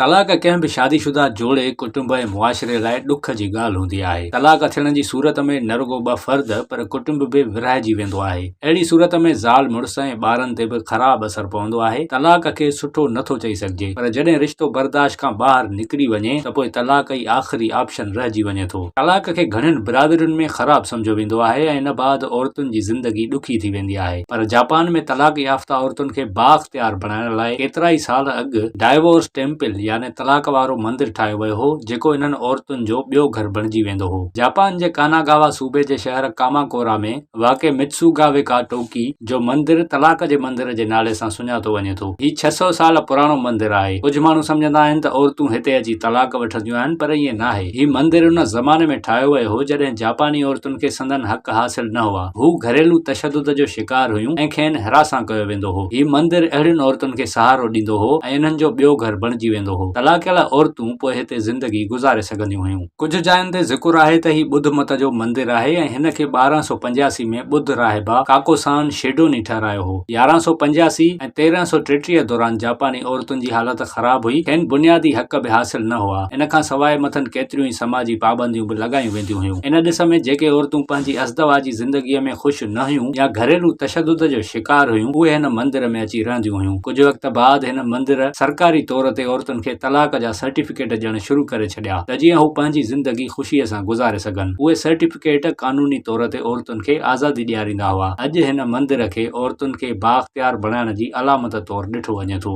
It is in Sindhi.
طلاق ڪنهن به شادي شده جوڙي، ڪٽنب ۽ معاشري لاء ڏک جي ڳالهه هوندي آهي. طلاق ٿيڻ جي صورت ۾ نه رڳو ٻه فرد پر ڪٽنب به ورهائجي ويندو آهي. اهڙي صورت ۾ زال مڙس ۽ ٻارن تي به خراب اثر پوندو آهي. طلاق کي سٺو نه ٿو چئي سگهجي پر جڏهن رشتو برداشت کان ٻاهر نڪري وڃي ته پوء طلاق ئي آخري آپشن رهجي وڃي ٿو. طلاق کي گهڻين برادرين ۾ خراب سمجهيو ويندو آهي ۽ ان بعد عورتن جي زندگي ڏکي ٿي ويندي آهي پر جاپان ۾ طلاق يافته عورتن کي بااختيار بڻائڻ لاء ڪيترائي سال اڳ ڊائيورس ٽيمپل يعني طلاق وارو مندر ٺاهيو ويو هو، جيڪو انهن عورتن جو ٻيو گهر بڻجي ويندو هو. جاپان جي ڪاناگاوا صوبي جي شهر ڪاماڪورا ۾ واقع متسوگاوڪا ٽوڪي جو مندر طلاق جي مندر جي نالي سان سڃاتو وڃي ٿو. هي 600 سال پراڻو مندر آهي. ڪجهه ماڻهو سمجهندا آهن ته عورتون هتي اچي طلاق وٺنديون آهن پر ائين ناهي. هي مندر ان زماني ۾ ٺاهيو ويو هو جڏهن جاپاني عورتن کي سندن حق حاصل نه هئا. هو گهريلو تشدد جو شڪار هيون ۽ کين هراسان ڪيو ويندو هو. هي مندر اهڙين عورتن کي سهارو ڏيندو هو ۽ انهن جو ٻيو گهر بڻجي ويندو هو. طلاقيل عورتون پوء هتي زندگي گذاري سگهنديون هيون. ڪجهه جاين تي ذڪر آهي ته هي ٻڌ مت جو مندر آهي ۽ هن کي 1285 ۾ ٻڌ راهبا ڪاڪوسان شيڊوني ٺهرايو هو. 1185 ۽ 1333 دوران جاپاني عورتن جي حالت خراب هئي، کين بنيادي حق به حاصل نه هئا. ان کان سواء مٿن ڪيتريون ئي سماجي پابنديون به لڳايون وينديون هيون. ان ڏس ۾ جيڪي عورتون پنهنجي ازدواجي زندگيء ۾ خوش نه هيون يا گهريلو تشدد جو شڪار هيون، اهي هن مندر ۾ اچي رهنديون هيون. ڪجهه وقت بعد هن مندر سرڪاري طور تي عورتن کي طلاق جا سرٽيفڪيٽ ڏيڻ شروع ڪري ڇڏيا ته جيئن هو پنهنجي زندگي خوشيء سان گذاري سگهن. اهي سرٽيفڪيٽ قانوني طور تي عورتن کي آزادي ڏياريندا هئا. اڄ هن مندر کي عورتن کي بااختيار بڻائڻ جي علامت طور ڏٺو وڃي ٿو.